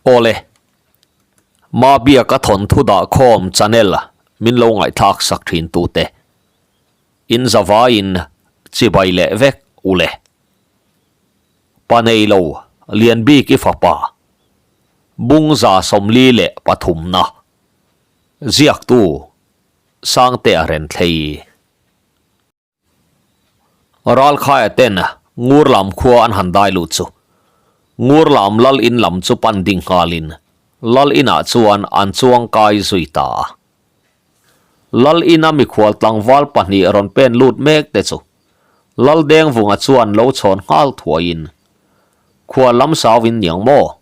Awle, Mabiaka thawnthu dah khawm channel min lo ngaihthlak sak thin tute in zavaiin chibai leh vek ule. Pa nei lo Lianbiki fapa Bungza 43 na ziaktu Sangtea Renthlei. Ralkhaia ten Ngur lam khua an han dai lut chu Ngur lam lal in lam chu pan ding nghalin lal inah chuan an chuang kai zui ta a. Lal ina mikhual tlangval pahnih rawn pen lut mek te chu Lal Dengvunga chuan lo chhawn nghal thuaiin Khua lam sauin niang maw?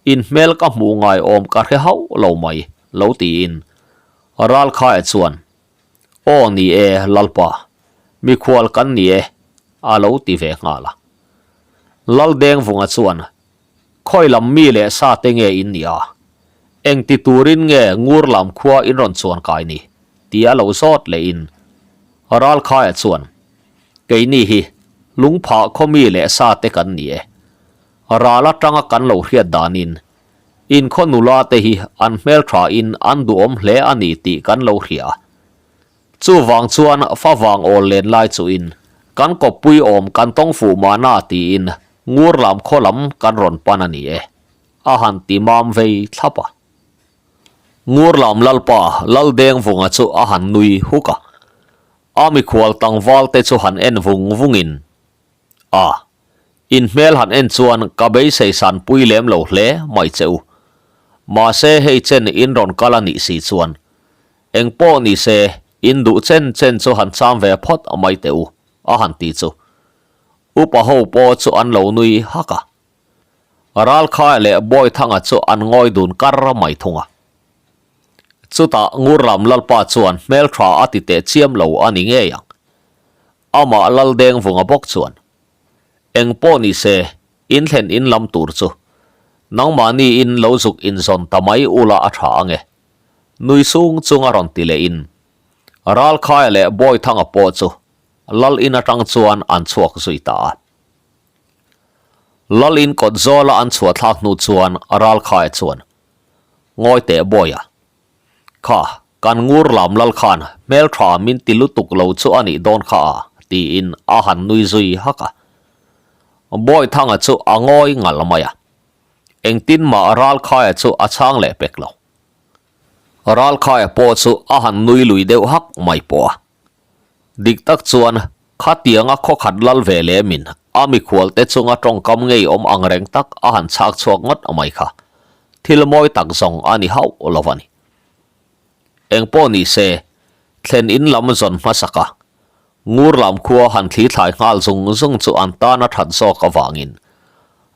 In hmel ka hmuh ngai awm ka hre hauh lo mai lo tiin Ralkhaia chuan Aw ni e Lalpa, mikhual kan ni e, a lo ti ve nghal a. Laldengvunga chuan, Khawi lam mi leh sa te nge in nih a? Eng ti turin nge ngur lam khua in rawn chuan kai ni? ti a lo zawt leh in Ralkhaia chuan, Keini hi lungphah khaw mi leh sa te kan ni e. Ral atanga kan lo hriat danin Inkhaw nula te hi an hmeltha in an duhawm hle a ni tih kan lo hria. Chuvang chuan favang awl len lai chu in kan kawppui awm kan tawng fuh mahna tiin ngur lam khaw lam kan rawn pan a ni e, a han ti mam vei thlap a. Ngur lam Lalpa Laldengvunga chu a han nui huk a. A mikhual tlangval te chu han en vung vung in, A, in hmel han en chuan ka beisei san pui lem lo hle mai che u. Mahse hei chen in rawn kal a nih si chuan eng pawh ni se in duh chen chen chu han cham ve phawt mai teh u, a han ti chu. Upa ho pawh chu an lo nui hak a. Ralkhaia leh Bawithanga chu an ngawi dun kar mai thung a. Chutah Ngurram Lalpa chuan hmeltha a ti teh chiam lo a ni ngei ang. Amah Laldengvunga bawk chuan, Eng pawh ni se, in thlen in lam tur chu nangmahni in lo zuk inzawn ta mai ula a tha ange. Nui sung chunga rawn ti leh in Ralkhaia leh Bawithanga pawh chu Lal in atang chuan an chhuak zui ta a. Lal in kawt zawla an chhuah thlak hnu chuan Ralkhaia chuan, Ngawi teh Bawia, Kha, kan ngur lam lal khan hmeltha min ti lutuk lo chu a nih dawn kha a, tiin a han nui zui hak a. Bawithanga chu a ngawi ngal mai a. Engtin mah Ralkhaia chu a chhang leh pek lo. Ralkhaia pawh chu a han nui lui deuh hak mai pawh a. Dik tak chuan, khatianga khawkhat lal ve lemin a mikhualte chunga tawngkam ngei awm ang reng tak a han chhak chhuak ngawt mai kha thil mawi tak zawng a ni hauh lo a ni. Eng pawh ni se, thlen in lam zawn hmasak a, ngur lam khua han thli thlai nghal zung zung chu an tan a that zawk avangin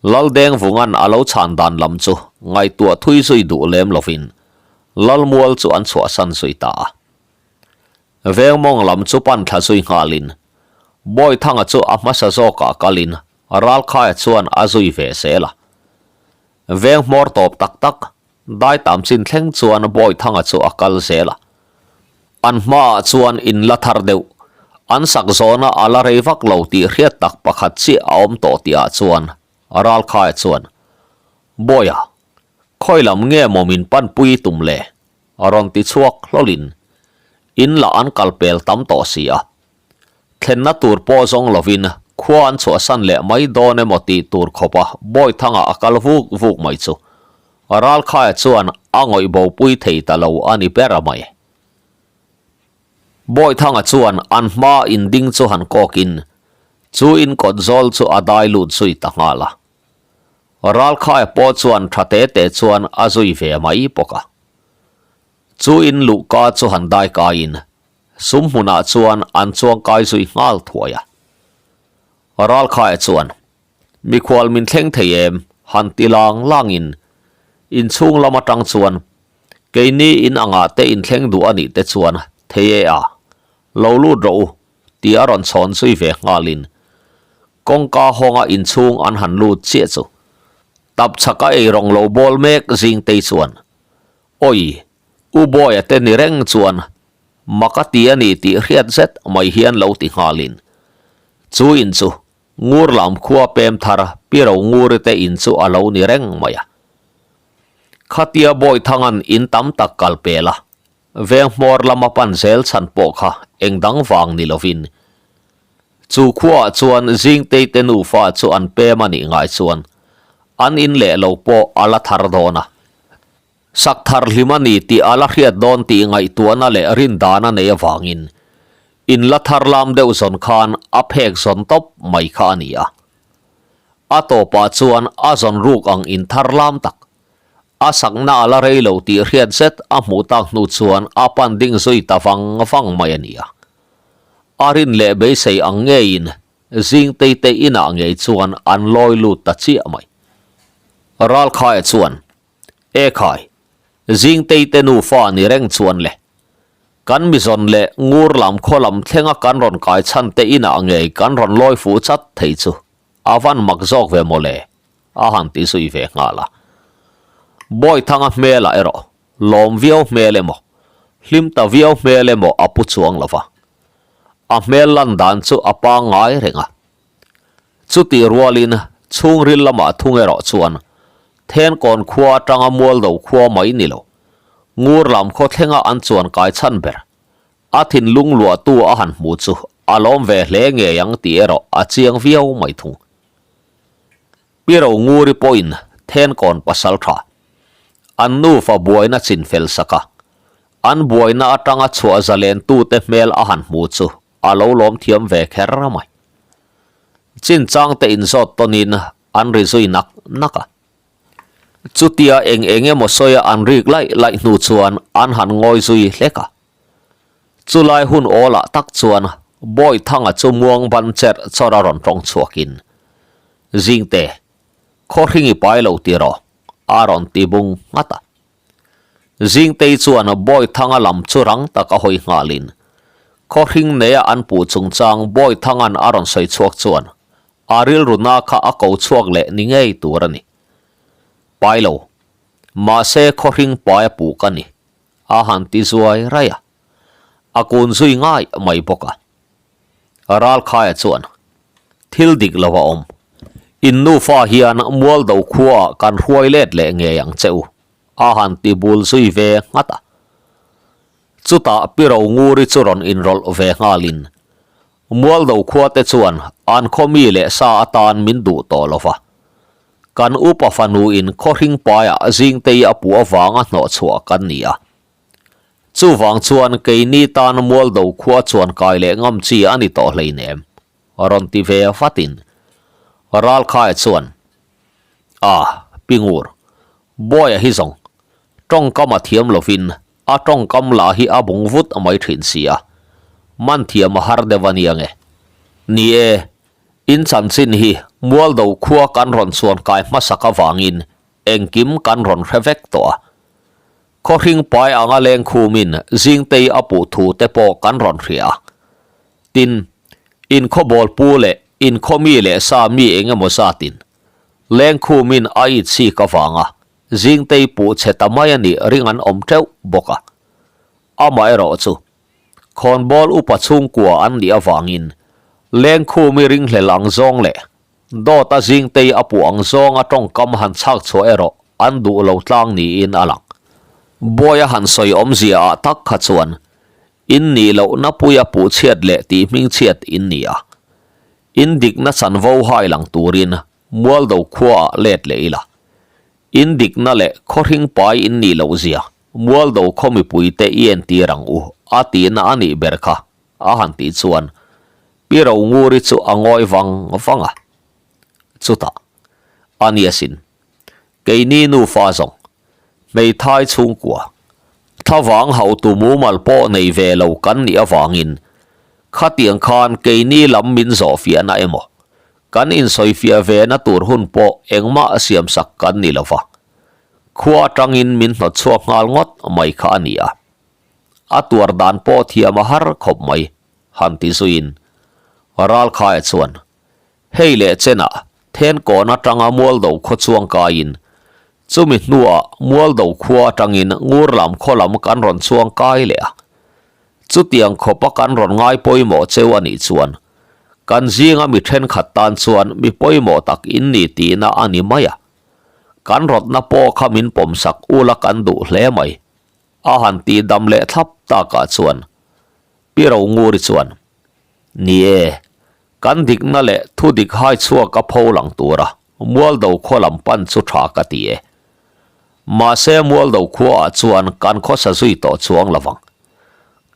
Laldengvunga'n a lo chhan dan lam chu ngaihtuah thui zui duh lem lovin Lalmual chu an chhuahsan zui ta a. Vengmawng lam chu pan thla zui nghalin Bawithanga chu a hmasa zawkah kalin Ralkhaia chuan a zui ve zel a. Veng hmawr tawp tak tak daitam chin thleng chuan Bawithanga chu a kal zel a. An hmaah chuan in la thar deuh, an sak zawhna a la rei vak lo tih hriat tak pakhat chiah a awm tawh tihah chuan Ralkhaia chuan, Bawia, khawi lam nge maw min panpui tum le? A rawn ti chhuak hlawlin in lah an kal pel tam tawh si a. Thlenna tur pawh zawng lovin khua an chhuahsan leh mai dawn emaw tih tur khawpa Bawithanga a kal vuk vuk mai chu Ralkhaia chuan a ngawih bopui thei ta lo a ni ber mai. Bawithanga chuan an hma in ding chu han kawkin chu in kawt zawl chu a dai lut zui ta nghal a. Ralkhaia pawh chuan tha te te chuan a zui ve mai bawk a. Chu in luhka chu han dai kaiin sum hmunah chuan an chuang kai zui nghal thuai a. Ralkhaia chuan, Mikhual min thleng thei em? han ti lang langin inchhung lam atang chuan, Keini in angah te inthleng duh a nih te chuan thei e a, lo lut rawh u, tih a rawn chhawn zui ve nghalin kawngka hawnga inchhung an han lut chiah chu tap chhaka ei rawng lo bawl mek Zingtei chuan, Awi, U Bawia te ni reng chuan mak a ti a ni tih hriat zet mai hian lo ti nghalin chu in chu ngur lam khua pem thar Pi Ro Nguri te in chu a lo ni reng mai a. Khatia Bawithanga'n in tam tak kal pel a, veng hmawr lama pan zel chhan pawh kha eng dang vang ni lovin chu khuaah chuan Zingtei te nufa chu an pem a nih ngai chuan an in leh lo pawh a la thar dawn a. Sak thar hlim a ni tih a la hriat dawn tih ngaihtuahna leh rindan a nei avangin in la thar lam deuh zawn khan a phek zawn tawp mai kha a ni a. A tawpah chuan a zawn ruk ang in thar lam tak. A sakna a la rei lo tih hriat zet a hmuh tak hnu chuan a pan ding zui ta vang vang mai a ni a. A rin leh beisei ang ngeiin Zingtei te inah ngei chuan an lawi lut ta chiah mai. Ralkhaia chuan, E khai, Zingtei te nufa ni reng chuan le. Kan mizawn leh ngur lam khaw lam thlenga kan rawn kai chhan te inah ngei kan rawn lawi fuh chat thei chu a van mak zawk ve mawle, a han ti zui ve nghal a. Bawithanga hmelah erawh lawm viau hmel emaw, hlim ta viau hmel emaw a pu chuang lo va. A hmel lan dan chu a pangngai reng a. Chutih rualin chhungril lamah thung erawh chuan Thenkawn khua atanga Mualdo khua mai ni lo, Ngur lam khaw thlenga an chuan kai chhan ber. A thinlung luahtu a han hmu chu a lawm ve hle ngei ang tih erawh a chiang viau mai thung. Pi Ronguri pawhin Thenkawn pasal tha an nufa buaina chin fel sak a, an buaina atanga chhuah zalentute hmel a han hmu chu a lo lawm thiam ve kher mai. Chinchang te inzawt tawnin an ri zui nak nak a. Chutia eng eng emaw sawia an rik laih laih hnu chuan an han ngawi zui hlek a. Chulai hun awlah tak chuan Bawithanga chu muang ban cherh chawrh a rawn tawng chhuakin, Zingte, khaw hring i pai lo ti rawh, a rawn ti bung nghat a. Zingtei chuan Bawithanga lam chu rang tak a hawi nghalin, khaw hring neia an puh chungchang Bawithanga'n a rawn sawi chhuak chuan a rilru na kha a ko chhuak leh ni ngei tur a ni. Pai lo. Mahse khaw hring pai a puh ka ni, a han ti zuai raih a. A kun zui ngai mai bawk a. Ralkhaia chuan, Thil dik lo a awm. In nufa hian Mualdo khuaah kan hruai let leh ngei ang che u, a han ti bul zui ve nghat a. Chutah Pi Ronguri chu rawn inrawlh ve nghalin, Mualdo khuate chuan an khaw mi leh sa atan min duh tawh lo va. Kan upa fanuin khaw hring paiah Zingtei a puh avanga hnawhchhuah kan ni a. Chuvang chuan keini tan Mualdo khua chuan kai leh ngam chi a ni tawh hleinem, rawn ti ve vatin Ralkhaia chuan, A, Pingur, Bawia hi zawng tawngkam a thiam lovin a tawngkam lah hi a bung vut mai thin si a, man thiam a har deuh a nia nge. Ni e, in chanchin hi Mualdo khua kan rawn chuan kai hmasak avangin engkim kan rawn hre vek tawh a. Khaw hring pai anga leng khumin Zingtei a puh thu te pawh kan rawn hria a. Tin, in khaw bawl pu leh in khaw mi leh sa mi eng emaw zatin leng khumin a it chik avanga Zingtei puh chhe ta mai a nih ring an awm teuh bawk a. Amaherawhchu, khawnbawl upa chhungkua an nih avangin leng khumi ringhlel ang zawng leh Dawt a Zingtei a puh ang zawnga tawngkam han chhak chhuah erawh an duh lo tlang niin a lang. Bawi a han sawi awmzia ah tak kha chuan in nih lohna puia puh chhiat leh tih hming chhiat in ni a. In dikna chanvo hai lang turin Mualdo khua ah let leh ila. In dikna leh khaw hring pai in nih loh zia Mualdo khaw mipui te i entir ang u a tihna a nih ber kha a han tih chuan Pi Ronguri chu a ngawi vang vang a. Chutah, A ni asin, keini nufa zawng, hmeithai chhungkua, thlavang hauhtu mumal pawh nei ve lo kan nih avangin khatiang khan keini lam min zawh fiahna emaw, kan insawifiah vena tur hun pawh engmah siamsak kan ni lo va. Khua atangin min hnawtchhuak nghal ngawt mai kha a ni a. A tuar dan pawh thiam a har khawp mai. Han ti zuiin Ralkhaia chuan, Hei leh chenah Thenkawn atanga Mualdo khaw chuang kaiin, chumi hnuah Mualdo khua atangin Ngurlam khaw lam kan rawn chuang kai leh a. Chutiang khawpa kan rawn ngai pawimawh cheu a nih chuan, kan zinga mi thenkhat tan chuan mi pawimawh tak in ni tihna a ni mai a. Kan rawtna pawh kha min pawmsak ula kan duh hle mai, a han tih dam leh thlap takah chuan Pi Ronguri chuan, Ni e, kan dikna leh thu dik hai chhuak a pho lang tura Mualdo khua lam pan chu tha ka ti e. Mahse Mualdo khuaah chuan kan khawsa zui tawh chuang lovang.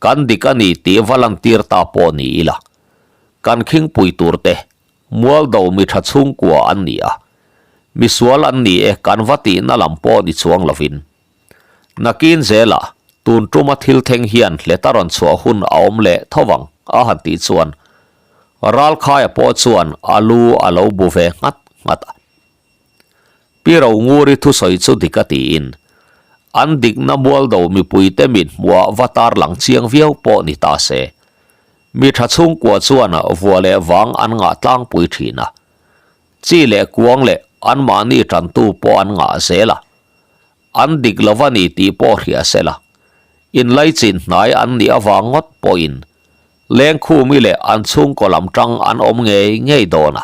Kan dik a ni tih va lantir ta pawh ni ila, kan khingpui tur te Mualdo mi tha chhungkua an ni a, misual an ni e kan va tihna lam pawh ni chuang lovin. Nakin zelah tun tuma thil thleng hian hleta rawn chhuah hun a awm leh tho vang a han tih chuan Ralkhaia pawh chuan a lu a lo bu ve nghat nghat a. Pi Ronguri thusawi chu dik a tiin an dikna Mualdo mipuite mit hmuhah va tarlang chiang viau pawh ni ta se. Mi tha chhungkua chuan vua leh vang an ngah tlangpui thin a, chi leh kuang leh anmahni tantu pawh an ngah zel a, an dik lo a ni tih pawh hria se la, inlaichin hnai an nih avang ngawt pawhin lengkhumi leh an chhungkaw lam tang an awm ngei ngei dawn a.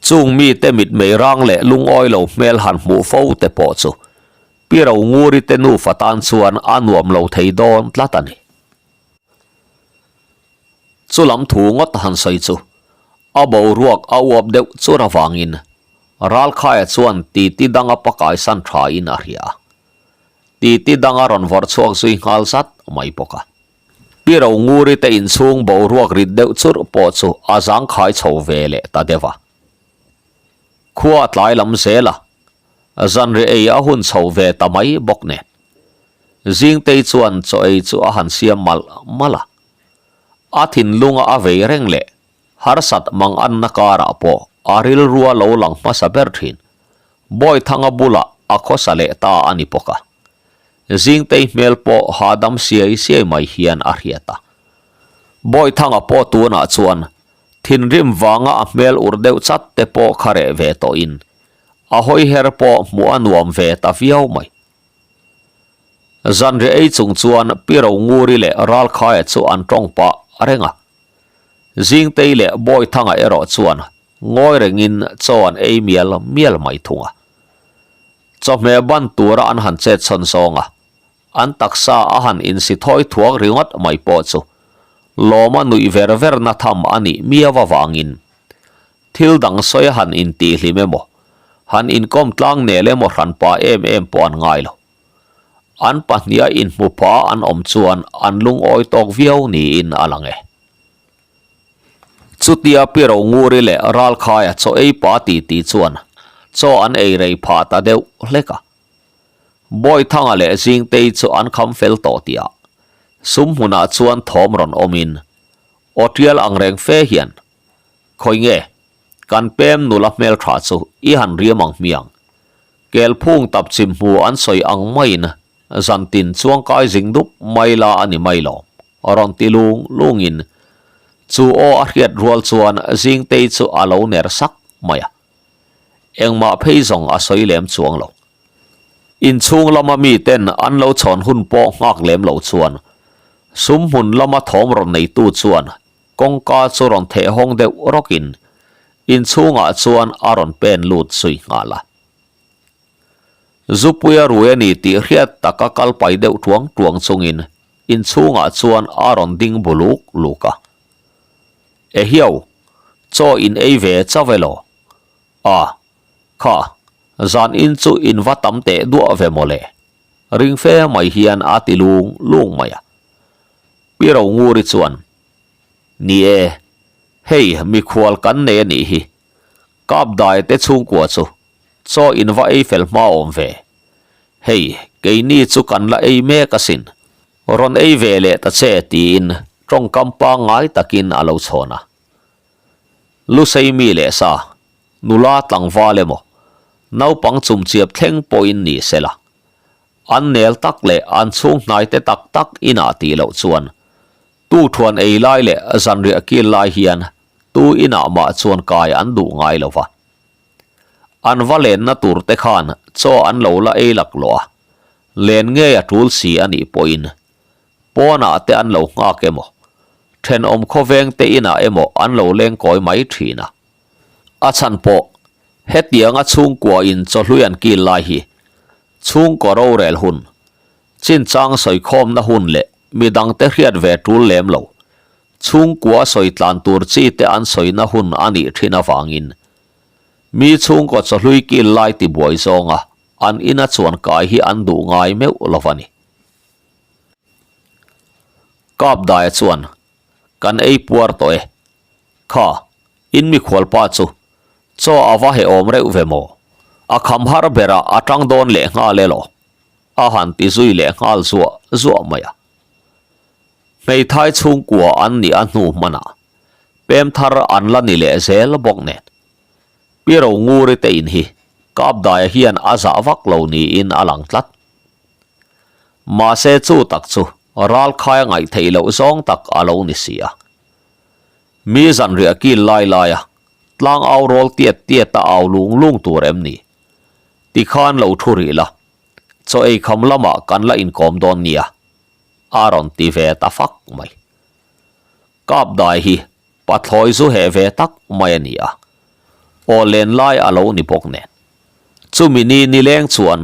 Chung mite mitmei rang leh lungawi lo hmel han hmuh fo te pawh chu Pi Ronguri te nufa tan chuan a nuam lo thei dawn tlat a ni. Chu lam thu ngawt han sawi chu a boruak a uap deuh chur avangin Ralkhaia chuan titi danga pakaisan thain a hria a. Titi danga rawn vawrh chhuak zui nghal zat mai bawk a. Pi Ronguri te inchhung boruak rit deuh churh pawh chu a zangkhai chho ve leh ta deuh a. Khua tlai lam zel a, Zanriah ei a hun chho ve ta mai bawk nen. Zingtei chuan chaw ei chu a han siam malh malh a. A thinlunga a vei reng leh harsat mang anna karah pawh a rilrua lo lang hmasa ber thin. Bawithanga bulah a khawsa leh ta a ni bawk a. Zingtei hmel pawh hahdam siai siai mai hian a hriat a. Bawithanga pawh tunah chuan thinrim vanga a hmel ur deuh chat te pawh kha reh ve tawhin A hawi her pawh hmuh a nuam ve ta viau mai. Zanriah ei chung chuan Pi Ronguri leh Ralkhaia chu an tawng pah reng a. Zingtei leh Bawithanga erawh chuan ngawi rengin chaw an ei mial mial mai thung a. Chawhmeh ban tura an han chet chhawn zawng a, an taksa a han insi thawi thuak ringawt mai pawh chu lawma nuih ver verna tham a nih miau avangin Thil dang sawi a han intihhlim emaw, han inkawm tlang nel emaw hranpa em em pawh an ngai lo. An pahniha inhmu pha an awm chuan an lungawi tawk viau niin a lang e. Chutia Pi Ronguri leh Ralkhaia chaw ei pa ti ti chuan chaw an ei rei phah ta deuh hlek a. Bawithanga leh Zingtei chu an kham fel tawh tihah sum hmunah chuan thawm rawn awmin aw tial angreng fe hian Khawi nge? Kan pem nula hmeltha chu i han riam ang hmiang. Kelphung tap chim hmu an sawi ang maiin zantin chuangkai zing dup mai la a ni mai lo, rawn ti lung lungin chu aw a hriat rual chuan Zingtei chu a lo ner sak mai a. Engmah phei zawng a sawi lem chuang lo. Inchhung lama miten an lo chhawn hun pawh nghak lem lo chuan sum hmun lama thawm rawn neitu chuan Kawngka chu rawn theh hawng deuh rawkin inchhungah chuan a rawn pen lut zui nghal a. Zupuia rui a ni tih hriat taka kal pai deuh tuang tuang chungin inchhungah chuan a rawn ding bu luk luk a. Ehiau, chaw in ei ve chauh elaw? A, kha, zan in chu in va tam teh duah ve mawle, ring fe mai hian a ti lung lung mai a. Pi Ronguri chuan, Ni e, hei mikhual kan nei a nih hi. Kapdai te chhungkua chu chaw in va ei fel hma awm ve. Hei, keini chu kan la ei mek asin. Rawn ei ve leh ta che tiin tawngkam pangngai takin a lo chhawn a. Lusei mi leh sa, nula tlangval emaw, naupang chumchiap thleng pawhin ni sela. An nel tak leh an chhung hnai te tak tak inah tih loh chuan tu thuan ei lai leh zanriah kil lai hian tu inah mah chuan kai an duh ngai lo va. An va lenna tur te khan chaw an lo la ei laklawh a, len ngei a tul si a nih pawhin pawnah te an lo nghak emaw, thenawm khawveng te inah emaw an lo leng kawi mai thin a. A chhan pawh. Hetianga chhungkua in chawhlui an kil lai hi chhungkaw rorel hun, chinchang sawikhawmna hun leh midangte hriat ve tul lem lo, chhungkua sawi tlan tur chi te an sawina hun a nih thin avangin mi chhungkaw chawhlui kil lai tibuai zawnga an ina chuan kai hi an duh ngai meuh lo a ni. Kapdaia chuan, Kan ei puar tawh e. Kha, in mikhualpa chu chaw a va he awm reuh ve maw? A kham har berah a tang dawn leh nghal elaw? A han ti zui leh nghal zuah zuah mai a. Hmeithai chhungkua an nih a hnu hmanah pem thar an la ni leh zel bawk nen. Pi Ronguri te in hi Kapdaia hian a zah vak lo niin a lang tlat. Mahse chu tak chu ralkhai a ngaih theih loh zawng tak a lo ni si a. Mi zanriah kil lai laia tlang au rawl tiat tiat a au lung lung tur em ni? Tikhan lo thu rih la, chaw ei kham lamah kan la inkawm dawn nia, a rawn ti ve ta fak mai. Kapdai hi pathlawi zu heh ve tak mai a ni a, aw len lai a lo ni bawk nen. Chumi ni nileng chuan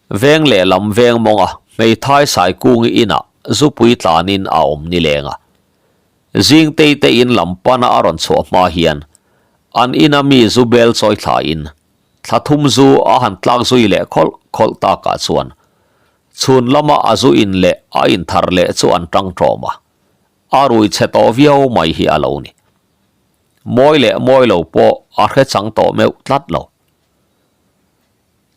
Veng lehlam veng mawnga hmeithai Saikungi inah zupui tlanin a awm nileng a. Zingtei te in lam pana a rawn chhuah hma hian an ina mi zu bel chawi thlain thla thum zu a han tlak zui leh khawlh khawlh takah chuan chhun lama a zu in leh a in thar leh chu an tang tawm a, a rui chhe tawh viau mai hi a lo ni. Mawi leh mawi lo pawh a hre chang tawh meuh tlat lo.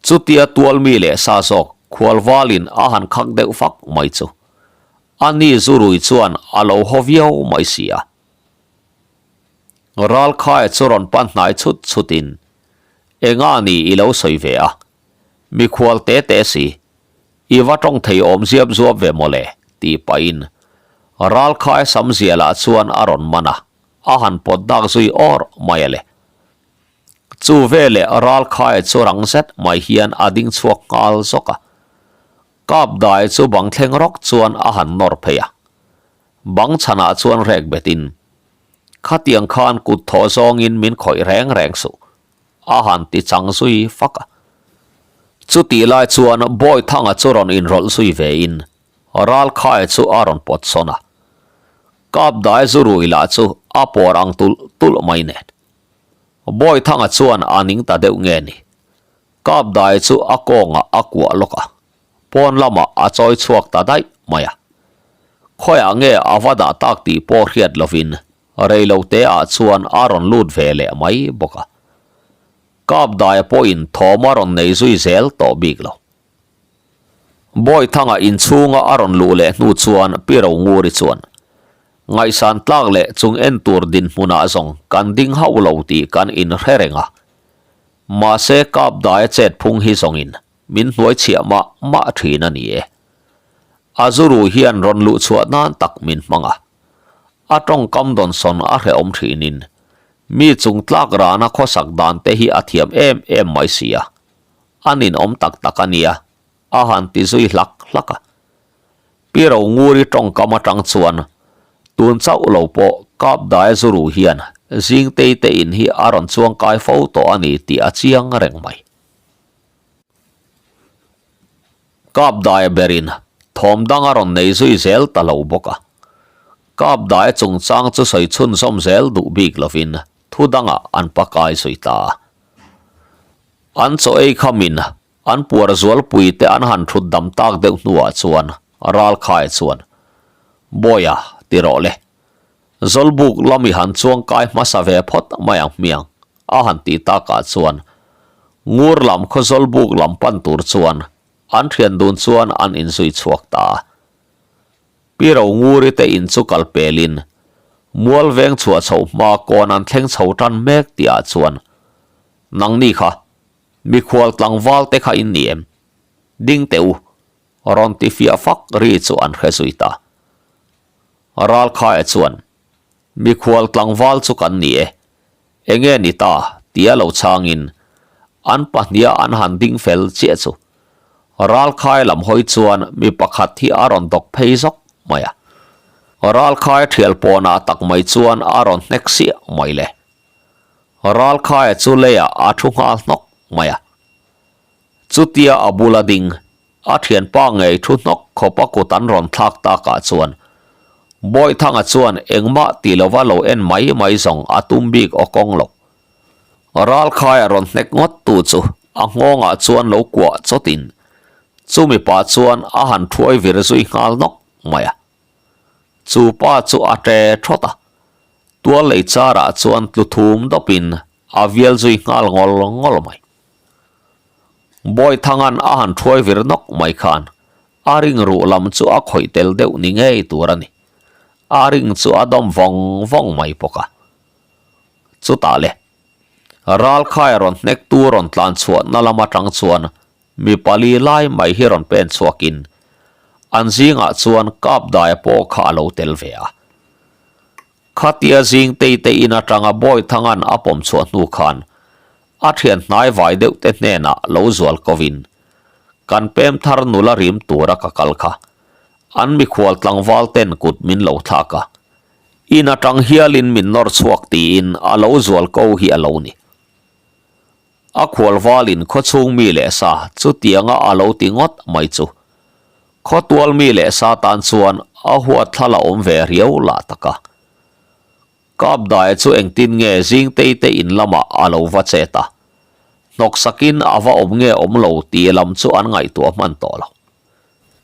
Chutia tualmi leh sa zawk khualvalin a han khak deuh fak mai chu a ni zurui chuan a lo haw viau mai si a. Ralkhaia chu rawn pan hnai chhut chhutin, Enga ni i lo sawi ve a, mikhual te te si, i va tawng thei awm ziap zuap ve mawle, tih pahin Ralkhaia samzialah chuan a rawn man a, a han pawt dak zui awr mai a le. Chu veleh Ralkhaia chu rang zet mai hian a ding chhuak nghal zawk a. Kapdai chu bang thleng rawk chuan a han nawr phei a. Bang chhanah chuan rek betin, Khatiang khan kut thawh zawngin min khawih reng reng suh, a han ti chang zui fak a. Chutih lai chuan Bawithanga chu rawn inrawlh zui vein Ralkhaia chu a rawn pawt sawn a. Kapdai zu rui lah chu a pawr ang tulh tulh mai nen. Bawithanga chuan a ning ta deuh nge ni. Kapdai chu a kawngah a kuah lawk a, pawn lamah a chawi chhuak ta daih mai a. Khawiah nge a va dah tak tih pawh hriat lovin reilote ah chuan a rawn lut ve leh mai bawk a. Kapdaia pawhin thawm a rawn nei zui zel tawh bik lo. Bawithanga inchhunga a rawn luh leh hnu chuan Pi Ronguri chuan, Ngaihsan tlak leh chung en tur dinhmunah zawng kan ding hauh lo tih kan inhre reng a. Mahse Kapdaia chet phung hi zawngin min hnuai chhiah mah mah thin a ni e. A zuru hian rawn luh chhuah nan tak min hmang a. A tawngkam dawnsawn a hrehawm thinin mi chung tlak rana khawsak dan te hi a thiam em em mai si a. A ninawm tak tak a nia, a han ti zui hlak hlak a. Pi Ronguri tawngkam atang chuan tun chauh lo pawh Kapdaia zuru hian Zingtei te in hi a rawn chuang kai fo tawh a ni tih a chiang reng mai. Kapdaia berin thawm dang a rawn nei zui zel ta lo bawk a. Kapdaia chungchang chu sawi chhunzawm zel duh bik lovin thu dangah an pakai zui ta a. An chaw ei khamin an puar zualpui te an han thut dam tak deuh hnuah chuan Ralkhaia chuan, Bawiha, ti rawh le. Zawlbuk lam i han chuang kai hmasa ve phawt mai ang hmiang, a han tih takah chuan Ngur lam khaw Zawlbuk lam pan tur chuan an thian dun chuan an inzui chhuak ta a. Pi Ronguri te in chu kal pelin mual veng chhuah chhoh hma kawn an thleng chho tan mek tihah chuan Nangni kha, mikhual tlangval te kha in ni em? Ding teh u, rawn ti fiah fak ri chu an hre zui ta. Ralkhaia chuan, Mikhual tlangval chu kan ni e, enge ni ta? tia lo chhangin an pahniha an han ding fel chiah chu Ralkhai lam hawi chuan mi pakhat hi a rawn dawk phei zawk mai a. Ralkhai thial pawnah tak mai chuan a rawn hnek siah mai le. Ralkhaia chu leiah a thu nghal hnawk mai a. Chutia a bula ding, a thianpa ngei thu hnawk khawp a kut an rawn thlak takah chuan Bawihthanga chuan engmah ti lova lo en mai mai zawng a tum bik aw kawng lo. Ralkhaia rawn hnek ngawt tu chu a nghawngah chuan lo kuah chawtin chumi pah chuan a han thuai vir zui nghal nawk mai a. Chu pa chu a ṭe ṭhawt a, tual lei charah chuan tlu thum dawpin a vial zui nghal ngawl ngawl mai. Bawithanga'n a han ṭhuai vir nawk mai khan a ring ruh lam chu a khawih tel deuh ni ngei tur a ni. A ring chu a dawm vawng vawng mai bawk a. Chutah le, Ralkhai rawn hnektu rawn tlan chhuahna lam aṭang chuan Mi pali lai mai hi rawn pen chhuakin an zingah chuan Kapdaia pawh kha a lo tel ve a. Khatia zing tei te in atanga Bawithanga'n a pawm chhuah hnu khan a thian hnai vai deuh te hnenah lo zual kovin kan pem thar nula rim tura ka kal kha an mikhual tlangval ten kut min lo thlak a, in atang hialin min nawr chhuak tiin a lo zual ko hi a lo ni. A khualvalin khawchhung mi leh sa chutianga a lo ti ngawt mai chu khawtual mi leh sa tan chuan a huat thla la awm ve riau lah tak a. Kapdaia chu engtin nge Zingtei te in lamah a lo va chet a, hnawksakin a va awm nge awm lo tih lam chu an ngaihtuah hman tawh lo.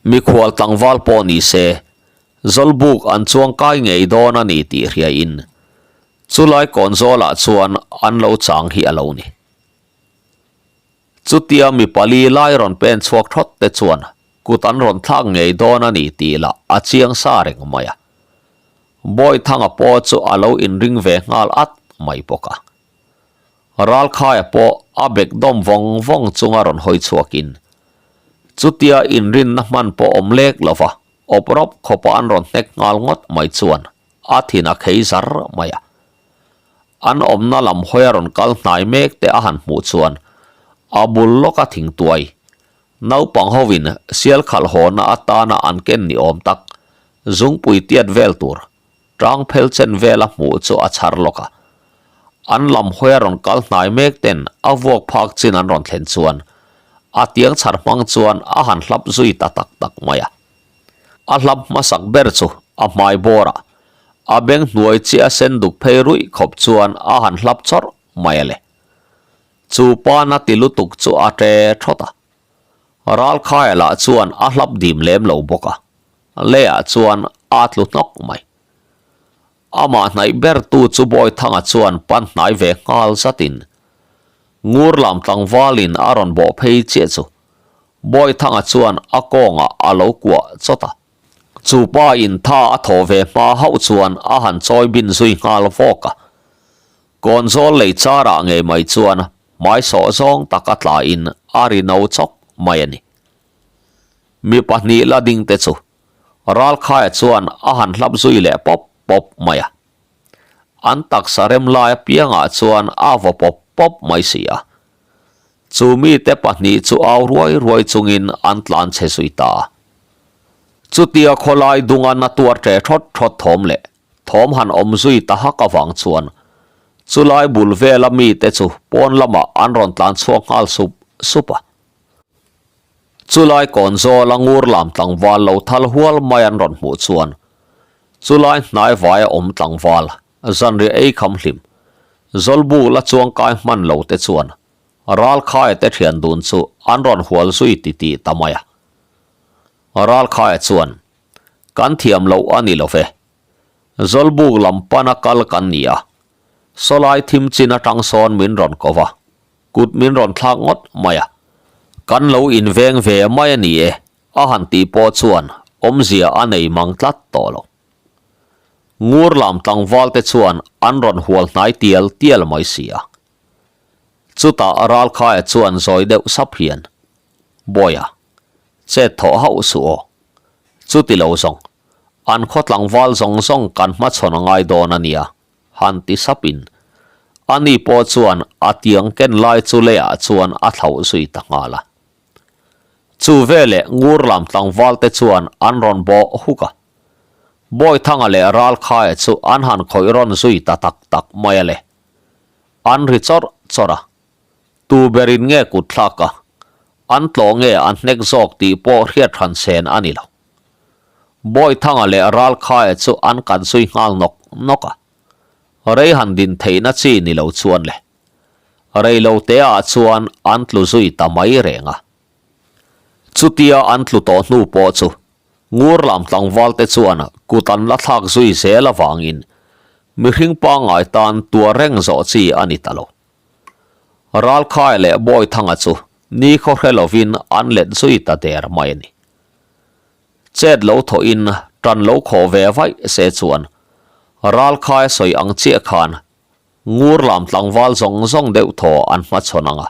Mikhual tlangval pawh ni se, Zawlbuk an chuangkai ngei dawn a ni tih hriain Chulai kawnzawlah chuan an lo chang hi a lo ni. Chutia mi pali lai rawn pen chhuak thawt te chuan kut an rawn thlak ngei dawn a ni tih lah a chiang sa reng mai a. Bawithanga pawh chu a lo inring ve nghal at mai bawk a. Ralkhaia pawh a bek dawm vawng vawng chunga rawn hawi chhuakin chutia inrinna hman pawh awm lek lova awp rawp khawpa an rawn hnek nghal ngawt mai chuan a thin a khei zar mai a. An awmna lam hawi a rawn kal hnai mek te a han hmuh chuan a bul lawka thingtuai naupang hovin sial khalh hawna atana an ken ni awm tak zungpui tiat vel tur tang phel chen vela hmuh chu a chhar lawk a. An lam hawi a rawn kal hnai mek ten a vuak phak chin an rawn thlen chuan a tiang chhar hmang chuan a han hlap zui ta tak tak mai a. A hlap hmasak ber chu a hmai bawr a, a beng hnuai chiah a sen duk phei ruih khawp chuan a han hlap chawrh mai a le. Chu pana ti lutuk chu a ṭe ṭhawt a. Ralkhaia lah chuan a hlap dim lem lo bawk a, leiah chuan a tlu hnawk mai. Amah hnaih bertu chu Bawithanga chuan pan hnai ve nghal zatin Ngurlam tlangvalin a rawn bawh phei chiah chu Bawithanga chuan a kawngah a lo kuah chawt a. Chu pa in tha a thawh ve hma hauh chuan a han chawi bin zui nghal vawk a. Kawnzawl lei charah ngei mai chuan hmai sawh zawng tak a tla in a ri no chawk mai a ni. Mi pahnih la ding te chu Ralkhaia chuan a han hlap zui leh pawp pawp mai a. An taksa rem lai apiangah chuan a vaw pawp pawp mai si a. Chu mite pahnih chu au ruai ruai chungin an tlan chhe zui ta a. Chutia khawlai dunga na tuar ṭe ṭhawt ṭhawt thawm leh thawm han awm zui ta hak avang chuan chulai bul vela mite chu pawn lamah an rawn tlan chhuak nghal sup sup a. Chulai kawn zawla ngur lam tlangval lo thal hual mai an rawn hmuh chuan chulai hnai vaia awm tlangval Zanriah ei kham hlim. Zawlbu la chuangkai hman lo te chuan Ralkhaia te thian dun chu an rawn hual zui ti tih ta mai a. Ralkhaia chuan, Kan thiam loh a ni lo ve. Zawlbuk lam pana kal kan ni a. Sawlai thim chin atang sawn min rawn ko va, kut min rawn thlak ngawt mai a. Kan lo inveng ve mai a ni e, a han tih pawh chuan awmzia a nei mang tlat tawh lo. Ngur lam tlangval te chuan an rawn hual hnai tial tial mai si a. Chutah Ralkhaia chuan zawi deuh sap hian, Bawiha, chet thawh hauh suh aw. Chuti lo zawng, an khaw tlangval zawng zawng kan hmachhawn a ngai dawn a nia, han ti sapin ani pawh chuan a tiang ken lai chu leiah chuan a thlauh zui ta nghal a. Chu veleh ngur lam tlangval te chuan an rawn bawh huk a. Bawithanga leh Ralkhaia chu an han khawih rawn zui ta tak tak mai a le. An ri chawrh chawrh a, tu berin nge kut thlak a, an tlawh nge an hnek zawk tih pawh hriat hran sen a ni lo. Bawithanga leh Ralkhaia chu an kan zui nghal nawk nawk a, rei han din theihna chi ni lo chuan le. Rei lo te ah chuan an tlu zui ta mai reng a. Chutia an tlu tawh hnu pawh chu Ngur lam tlangval te chuan kut an la thlak zui zel avangin mihring pangngai tan tuar reng zawh chi a ni ta lo. Ralkhai leh Bawithanga chu nikhaw hre lovin an let zui ta der mai a ni. Chet lo thawhin tan lo khawh ve vaih se chuan Ralkhai sawi ang chiah khan Ngur lam tlangval zawng zawng deuh thaw an hmachhawn ang a,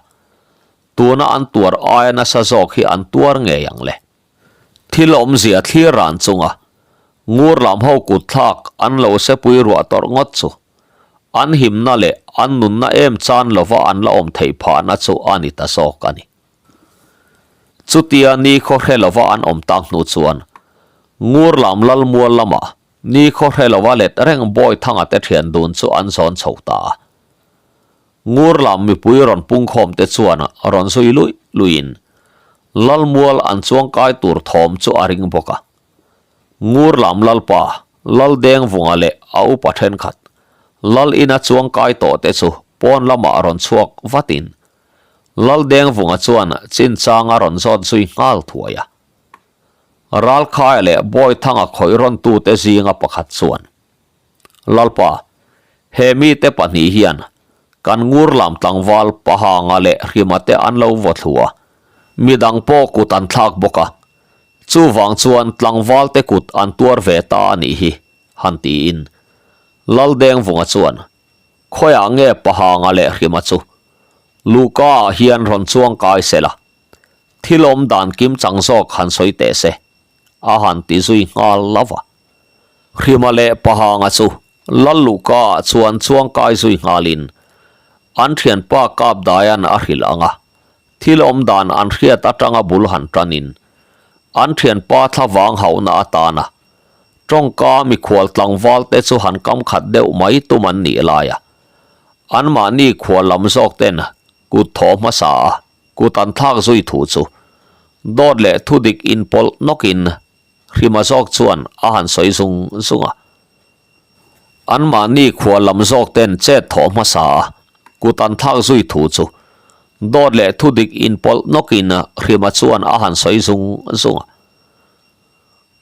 tuna an tuar aia nasa zawk hi an tuar ngei ang le. Thil awmzia thlir ran chunga ngur lam ho kut thlak an lo sepui ruah tawrh ngawt chu an himna leh an nunna em chan lova an la awm theih phahna chu a ni ta zawk a ni. Chutia nikhaw hre lova an awm tak hnu chuan ngur lam lalmual lamah nikhaw hre lova let reng Bawithanga te thian dun chu an zawn chho ta a. Ngur lam mipui rawn pungkhawm te chuan rawn zui luih luihin Lalmual an chuangkai tur thawm chu a ring bawk a. Ngur lam Lalpa, Laldengvunga leh a upa thenkhat, Lal ina chuangkai tawh te chu pawn lamah rawn chhuak vatin Laldengvunga chuan chinchang a rawn zawt zui nghal thuai a. Ralkhaia leh Bawithanga khawih rawntute zinga pakhat chuan, Lalpa, he mite pahnih hian kan ngur lam tlangval Pahanga leh Hrima te an lo vaw thlu a, midang pawh kut an thlak bawk a, chuvang chuan tlangval te kut an tuar ve ta a nih hi, han tiin Laldengvunga chuan, Khawiah nge Pahanga leh Hrima chu Luhka ah hian rawn chuang kai se la, thil awm dan kim chang zawk han sawi teh se, a han ti zui nghal lo va. Hrima leh Pahanga chu Lal Luhka ah chuan chuang kai zui nghalin an thianpa Kapdaian a hrilh ang a, thil awm dan an hriat atanga bul han tanin an thianpa thlavang hauhna atana tawngka mikhual tlangval te chu han kam khat deuh mai tum an nih lai a, anmahni khual lam zawk ten kut thawh hmasa a kut an thlak zui thu chu dawt leh thudik inpawlh nawkin Hrima zawk chuan a han sawi zung zung a. Anmahni khua lam zawk ten chet thawh hmasa a, kut an thlak zui thu chu dawt leh thudik inpawlh nawkin Hrima chuan a han sawi zung zung a.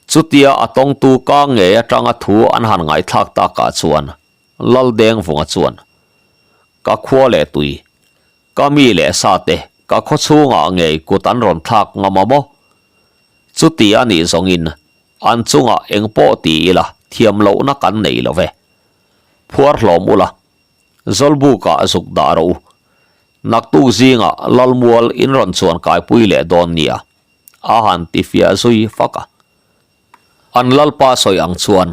Chutia a tawngtu ka ngei atanga thu an han ngaihthlak takah chuan Laldengvunga chuan, Ka khua leh tui, Ka mi leh sa te ka khaw chhungah ngei kut an rawn thlak ngam a maw? Chuti a nih zawngin an chungah eng pawh ti ila thiam lohna kan nei lo ve. Phuar hlawm ula, Zawlbukah zuk dah rawh u. Naktuk zingah Lalmual in rawn chuan kaipui leh dawn nia, a han ti fiah zui fak a. An Lalpa sawi ang chuan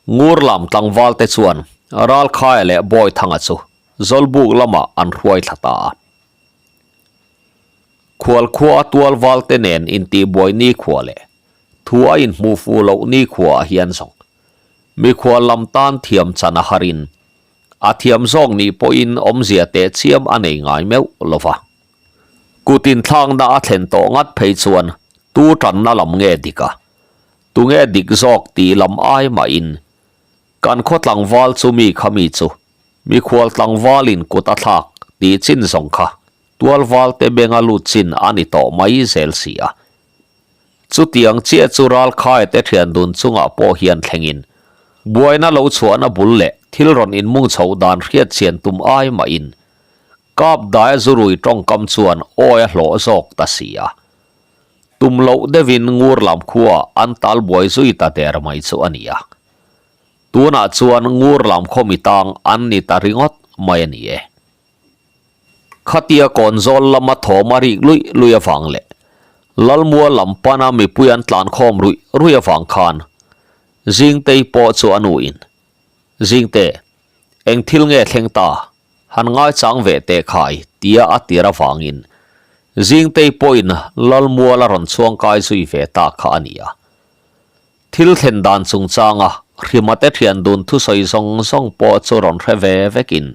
Ngur lam tlangval te chuan Ralkhaia leh Bawithanga chu Zawlbuk lamah an hruai thla ta a. Khualkhua a tualval te nen intihbuai nikhua leh thu a inhmuh fuh loh nikhua ah hian zawng mikhual lam tan thiam chan a harin a thiam zawk nih pawhin awmzia teh chiam a nei ngai meuh lo va. Kut inthlakna a thlen tawh ngat phei chuan tu tanna lam nge dik a, Tunge dik zawk tih lam ai mahin kan khaw tlangval chu mi kha mi chu mikhual tlangvalin kut a thlak tih chin zawng kha tualval te benga lut chin a ni tawh mai zel si a. Chutiang chiah chu Ralkhaia te thian dun chungah pawh hian thlengin buaina lo chhuahna bul leh thil rawn inmung chhoh dan hriat chian tum ai mahin Kapdaia zurui tawngkam chuan awi a hlawh zawk ta si a. Tum loh deuhin ngur lam khua an tal buai zui ta der mai chu a ni a. Tunah chuan ngur lam khaw mi tang an ni ta ringawt mai a ni e. Khatia kawnzawl lama thawm a rik luih luih avang leh Lalmua lam pana mipui an tlan khawm ruih ruih avang khan Zingtei pawh chu a nuin, Zingte, eng thil nge thleng ta? Han ngaichang ve teh khai tia a tir avangin Zingtei pawhin Lalmual a rawn chhuangkai zui ve ta kha a ni a. Thil thlen dan chungchanga Hrimate thian dun thusawi zawng zawng pawh chu rawn hre ve vekin.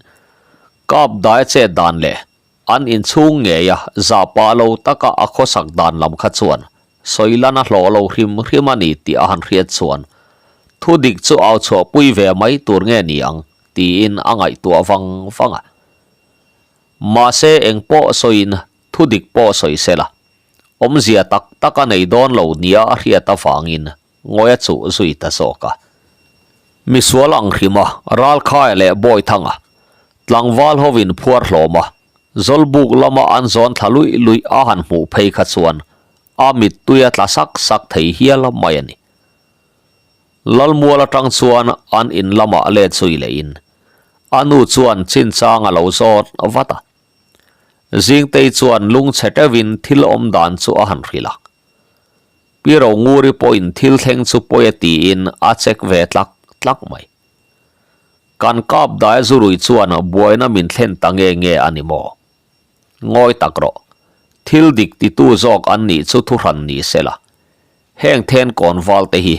Kap dai a chet dan leh an inchhung ngeia zahpah lo taka a khawsak dan lam kha chuan sawilan a hlawh lo hrim hrim a ni tih a han hriat chuan thu dik chu au chhuahpui ve mai tur nge ni ang tiin a ngaihtuah vang vang a. Mahse eng pawh sawiin thu dik pawh sawi sela awmzia tak tak a nei dawn lo nia a hriat avangin ngawi a chuh zui ta zawk a. Misual ang hrima Ralkhaia leh Bawithanga tlangval hovin phuar hlawm a, Zawlbuk lama an zawn thla luih luih a han hmuh phei kha chuan a mittui a tla sak sak thei hial mai a ni. Lalmual atang chuan an in lamah let zui lehin a nu chuan chinchang a lo zawt vat a. Zingtei chuan lungchhe teuhin thil awm dan chu a han hrilh a. Pi Ronguri pawhin thil thleng chu pawi a tiin a check ve tlak tlak mai. Kan kap dai zurui chuan buaina min thlen ta nge nge a ni maw? Ngawi tak rawh. Thil dik titu zawk an nih chu thuhran ni se la. Heng then kawn val te hi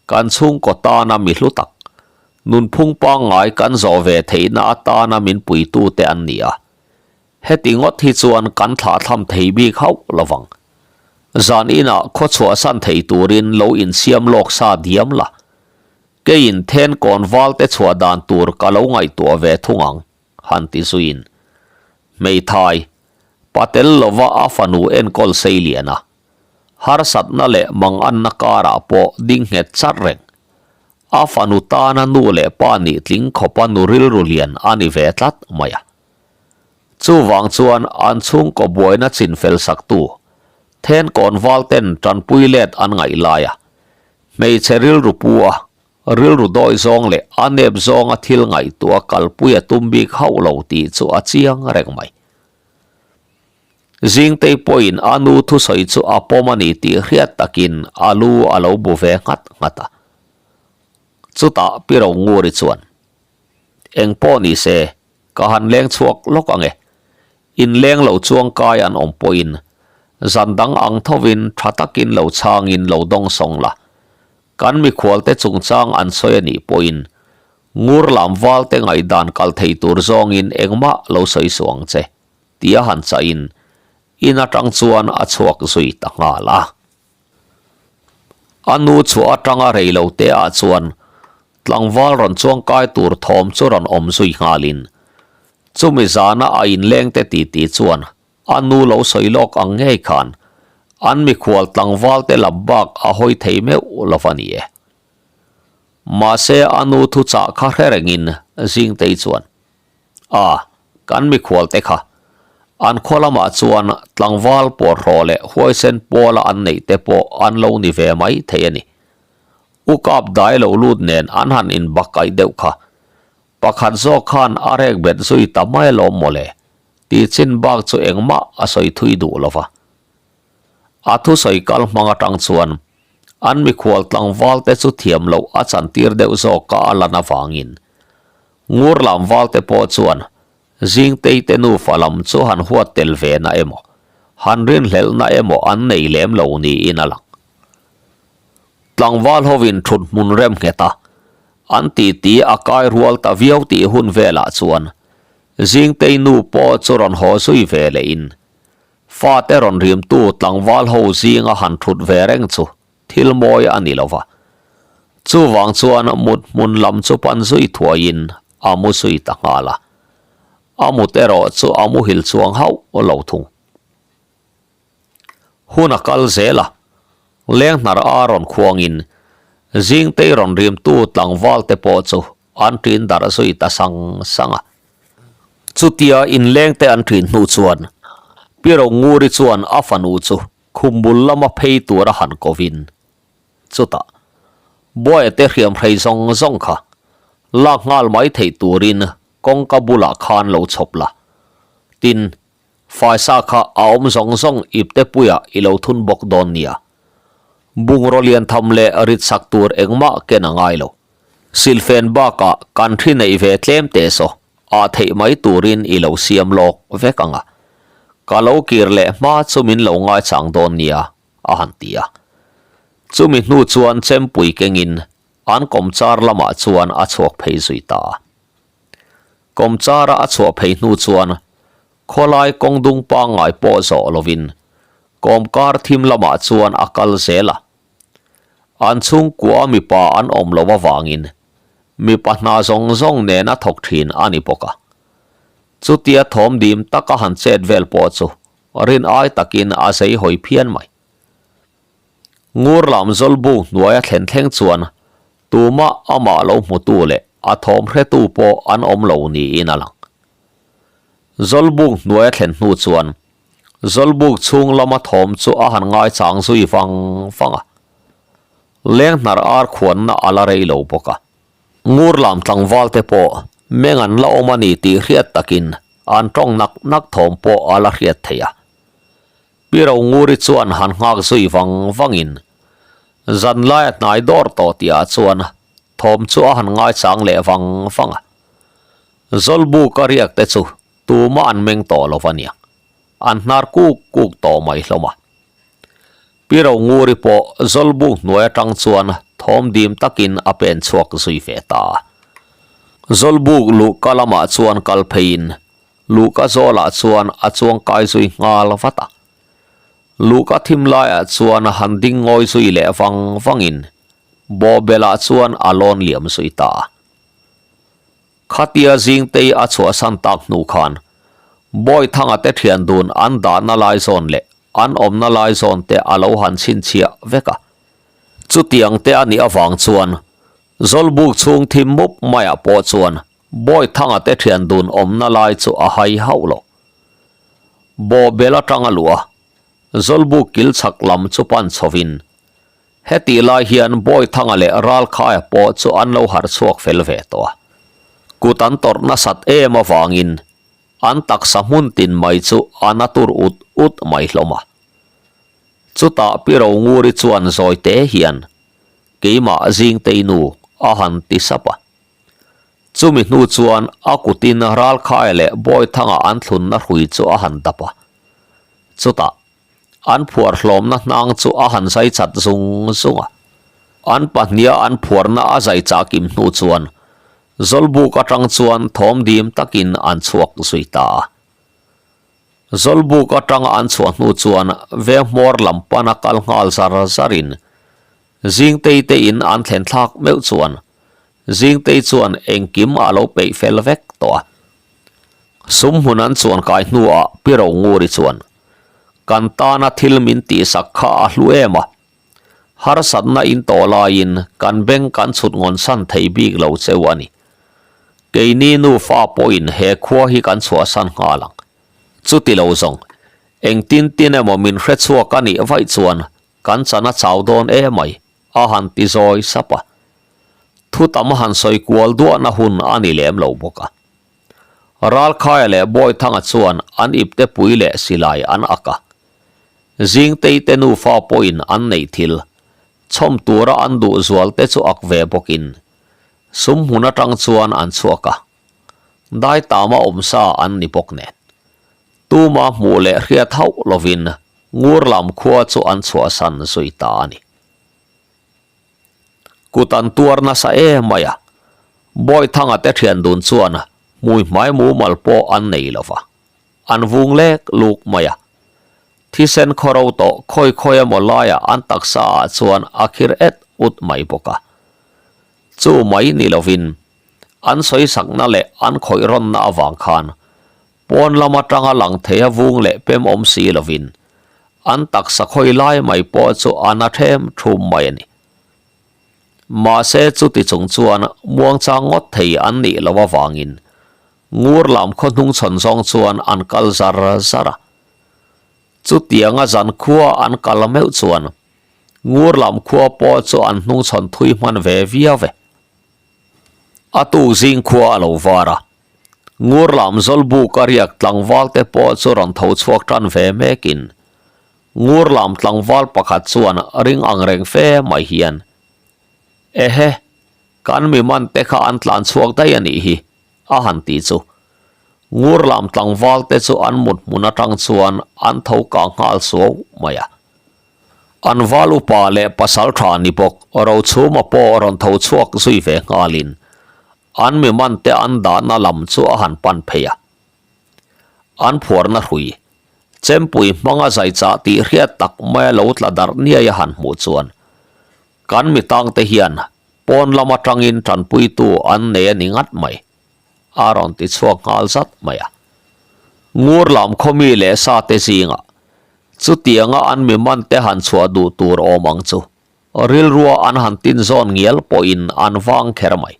kan chhungkaw tana mi hlu tak, nunphung pangngai kan zawh ve theihna atana min puitu te an ni a. Heti ngawt hi chuan kan thlahthlam thei bik hauh lovang. Zan inah khaw chhuahsan thei turin lo insiam lawk sa diam la. Keiin then kawn valte chhuah dan tur ka lo ngaihtuah ve thung ang, han ti zuiin. Hmeithai, patel lova a fanu enkawl sei lian a. Harsatna leh manganna karah pawh ding nghet chat reng. A fanu tana nu leh pa nih tling khawpa nu rilru lian a ni ve tlat mai a. Chuvang chuan an chhungkaw buaina chin fel saktu then kawnval ten tanpui let an ngaih lai a, hmeichhe rilru pu a, rilru dawi zawng leh a nep zawnga thil ngaihtuah kalpui a tum bik hauh lo tih chu a chiang reng mai. Zingtei pawhin a nu thusawi chu a pawm a ni tih hriat takin a lu a lo bu ve nghat nghat a. Chutah Pi Ronguri chuan, Eng pawh ni se, Ka han leng chhuak lawk ang e. In leng lo chuang kai an awm pawhin zan dang ang thovin tha takin lo chhangin lo dawng sawng la. Kan mikhualte chungchang an sawi a nih pawhin ngur lam valte ngaihdan kal thei tur zawngin engmah lo sawi suh ang che, tia han chahin in atang chuan a chhuak zui ta nghal a. A nu chhuah atanga rei lo te ah chuan tlangval rawn chuang kai tur thawm chu rawn awm zui nghalin chumi zana a inleng te titi chuan a nu lo sawi lawk ang ngei khan an mikhual tlangval te lam bak a hawi thei meuh lo va ni e. Mahse a nu thuchah kha hre rengin Zingtei chuan A, kan mikhual te kha. An khaw lamah chuan tlangval pawrhraw leh huaisen pawla an neih te pawh an lo ni ve mai thei a ni. U kap dai lo lut nen an han inbakaih deuh kha. Pakhat zawk khan a rek bet zui ta mai alawm mawle, tih chin bak chu engmah a sawi thui duh lo va. A thusawi kal hmang atang chuan an mikhual tlangval te chu thiam loh a chantir deuh zawk a a lan avangin Ngur lam val te pawh chuan Zingtei te nufa lam chu han huat tel ve na emaw, han rinhlelhna emaw an nei lem lo niin a lang. Tlangval hovin thut hmun rem nghet a, an titi a kai rual ta viau tih hun velah chuan Zingtei nu pawh chu rawn haw zui ve lehin fate rawn rimtu tlangval ho zinga han thut ve reng chu thil mawi a ni lo va. Chuvang chuan mut hmun lam chu pan zui thuaiin a mu zui ta nghal a. A mut erawh chu a muhil chuang hauh lo thung. Hun a kal zel a, leng hnar a rawn khuangin Zingtei rawn rimtu tlangval te pawh chu an ṭin darh zui ta sang sang a. Chutia inlengte an ṭin hnu chuan Pi Ronguri chuan a fanu chu Khum bul lama phei tur a han kovin chutah Buaia te hriam hrei zawng zawng kha lak nghal mai theih turin kawngka bulah khan lo chhawp la. Tin, faisa kha a awm zawng zawng ipte puiah i lo thun bawk dawn nia. Bungraw lian tham leh rit sak tur engmah ken a ngai lo. Silhfen bakah kan thi neih ve tlem teh saw. Ah theih mai turin i lo siam lawk vek ang a, ka lo kir leh hma chu min lo ngaichang dawn nia, a han ti a. Chumi hnu chuan chempui kengin an kawmchar lamah chuan a chhuak phei zui ta a. Kawmchara a chhuah phei hnu chuan khawlai kawng dung pangngai pawh zawh lovin kawmkar thim lamah chuan a kal zel a. An chhungkua mipa an awm loh avangin mipa hna zawng zawng nen a thawk thin a ni bawk a. Chutia thawm dim taka han chet vel pawh chu rin ai takin a zei hawi phian mai. Ngur lam zawlbu hnuaia thlen thleng chuan tumah amah lo hmutu leh a thawm hretu pawh an awm lo niin a lang. Zawlbuk hnuaia thlen hnu chuan zawlbuk chhung lama thawm chu a han ngaichang zui vang vang a. Leng hnar ar khuanna a la rei lo bawk a. Ngur lam tlangval te pawh meng an la awm a ni tih hriat takin an tawng nak nak thawm pawh a la hriat theih a. Pi Ronguri chuan han nghak zui vang vangin zanlai a hnai dawr tawh tihah chuan thawm chu a han ngaichang leh vang vang a. Zawlbuk a riak te chu tumah an meng tawh lo va nia, an hnar kuk kuk tawh mai hlawm a. Pi Ronguri pawh Zawlbuk hnuai atang chuan thawm dim takin a pen chhuak zui ve ta a. Zawlbuk luhka lamah chuan kal pheiin Luhka zawlah chuan a chuang kai zui nghal vat a. Luhka thim laiah chuan a han ding ngawi zui leh vang vangin bawhbelah chuan a lawn liam zui ta a. Khatia Zingtei a chhuahsan tak hnu khan Bawithanga te thian dun an dahna lai zawn leh an awmna lai zawn te a lo han chhinchhiah vek a. Chutiang te a nih avang chuan Zawlbuk chhung thim mup maiah pawh chuan Bawithanga te thian dun awmna lai chu a hai hauh lo. Bawhbel atang a luh a, Zawlbuk kil chhak lam chu pan chhovin, hetih lai hian Bawithanga leh Ralkhaia pawh chu an lo harh chhuak fel ve tawh a. Kut an tawrh nasat em avangin an taksa hmun tin mai chu a na tur ut ut mai hlawm a. Chutah Pi Ronguri chuan zawi te hian, Keimah Zingtei nu a han ti sap a. Chumi hnu chuan a kutin Ralkhaia leh Bawithanga an thlunna hrui chu a han dap a. Chutah, an phuar hlawmna hnang chu a han zai chat zung zung a. An pahniha an phuarna a zai chah kim hnu chuan Zawlbuk atang chuan thawm dim takin an chhuak zui ta a. Zawlbuk atanga an chhuah hnu chuan veng hmawr lam pana kal nghal zar zarin Zingtei te in an thlen thlak meuh chuan Zingtei chuan engkim a lo peih fel vek tawh a. Sum hmun an chuan kai hnuah Pi Ronguri chuan, Kan tana thil min tihsak kha a hlu em a, harsatna in tawh laiin kan beng kan chhut ngawn san thei bik lo cheu a ni. Keini nufa pawhin he khua hi kan chhuahsan nghal ang. Chuti lo zawng, engtin tin emaw min hrechhuak a nih vaih chuan Kan chan a chau dawn e mai, a han ti zawi sap a. Thu tam han sawi kual duahna hun a ni lem lo bawk a. Ralkhaia leh Bawithanga chuan an ipte pui leh silai an ak a. Zingtei te nufa pawhin an neih thil, chhawm tura an duh zual te chu ak ve bawkin sum hmun atang chuan an chhuak a. Daitama awmsa an ni bawk nen. Tuma hmuh leh hriat hauh lovin Ngur lam khua chu an chhuahsan zui ta a ni. Kut an tuar nasa em mai a, Bawithanga te thian dun chuan hmui hmai mumal pawh an nei lo va, an vung lek luk mai a. Thisen khawro tawh khawi khawi emaw laiah an taksa ah chuan a khir et ut mai bawk a. Chu mai ni lovin an sawisakna leh an khawih rawnna avang khan Pawn lam atanga lang thei a vung leh pem awm si lovin an taksa khawi lai mai pawh chu a na them thum mai a ni. Mahse chuti chung chuan muangchang ngawt thei an nih loh avangin ngur lam khaw hnung chhawn zawng chuan an kal zar zar a. Chutianga zan khua an kal meuh chuan ngur lam khua pawh chu an hnung chhawn thui hman ve viau e. A tuk zing khua a lo var a, Ngur lam Zawlbuk a riak tlangval te pawh chu rawn tho chhuak tan ve mekin Ngur lam tlangval pakhat chuan ring ang reng fe mai hian, Ehe, kan mi man te kha an tlan chhuak daih a nih hi, a han ti chu. Ngur lam tlangval te chu an mut hmun atang chuan an tho kang nghal suau mai a. An val upa leh pasal tha ni bawk Rochhuma pawh rawn tho chhuak zui ve nghalin. an mi man te an dahna lam chu a han pan phei a. An phuarna hrui, chempui hmanga zai chah tih hriat tak maia lo tla darh niai a han hmuh chuan kan mi tangte hian pawn lam atangin tanpuitu an nei a ni ngat mai, a rawn ti chhuak nghal zat mai a. Ngur lam khawmi leh sa te zingah chutianga an mi man te han chhuah duh tur awm ang chu rilrua an han tin zawn ngial pawhin an vang kher mai.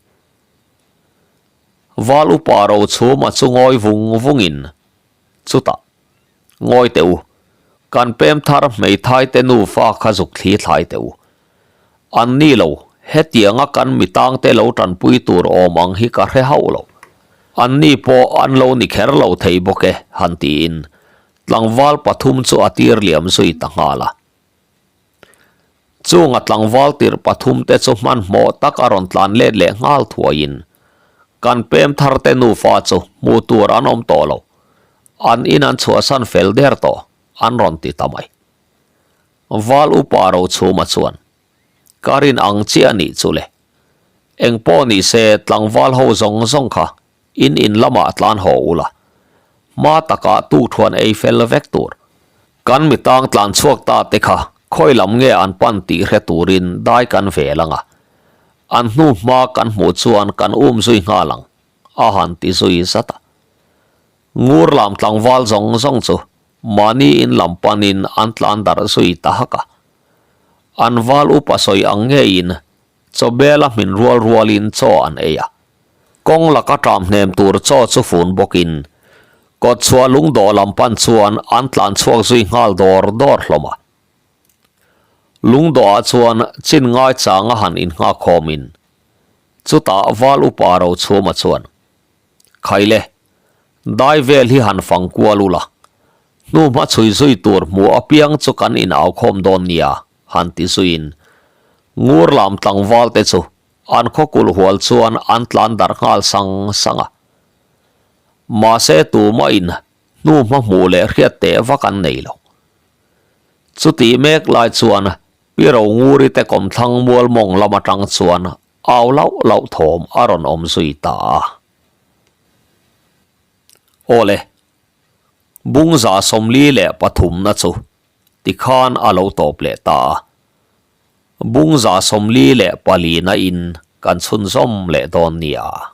Val upa ro chhum a chu ngawi vung vungin, Chutah, ngawi teh u, kan pem thar hmeithai te nufa kha zuk thli thlai teh u. An ni lo, hetianga kan mi tangte lo tanpui tur awm ang hi ka hre hauh lo. An ni pawh an lo ni kher lo thei bawk e, han tiin tlangval pathum chu a tir liam zui ta nghal a. Chunga tlangval tirh pathum te chu hmanhmawh tak a rawn tlan let leh nghal thuaiin kan pem thar te nufa chu hmuh tur an awm tawh lo, an in an chhuahsan fel der tawh an rawn ti ta mai. Val upa Rochhuma chuan, Ka rin ang chiah a nih chu le. Engpawh ni se tlangval ho zawng zawng kha In in lamah tlan haw ula, hma takah tukthuan ei fel vek tur. Kan mi tang tlan chhuak ta te kha khawi lam nge an pan tih hre turin dai kan vel ang a, an hnu hma kan hmuh chuan kan um zui nghal ang, a han ti zui zat a. Ngur lam tlangval zawng zawng chu mahni in lam panin an tlan darh zui ta hak a. An val upa sawi ang ngeiin Chawbela hmin rual rualin chaw an ei a. Kawng laka ṭam hnem tur chaw chu fun bawkin kawtchhuah lungdawh lam pan chuan an tlan chhuak zui nghal dawr dawr hlawm a. Lungdawhah chuan chin ngaichanga han innghakkhawmin chutah val upa Rochhuma chuan, Khaile, dai vel hi han fang kual ula, hnuhma chhui zui tur hmuh apiang chu kan inaukhawm dawn nia, han ti zuiin ngur lam tlangval te chu an khaw kulh hual chuan an tlan darh nghal sang sang a. Mahse tumah in hnu hma hmuh leh hriat teh vak an nei lo. Chutih mek lai chuan Pi Ronguri te kawmthlang mual mawng lam atang chuan au lauh lauh thawm a rawn awm zui ta a. Awle, Bungza 43 na chu tikhan a lo tawp leh ta a. Bungza 44 na in kan chhunzawm leh dawn nia.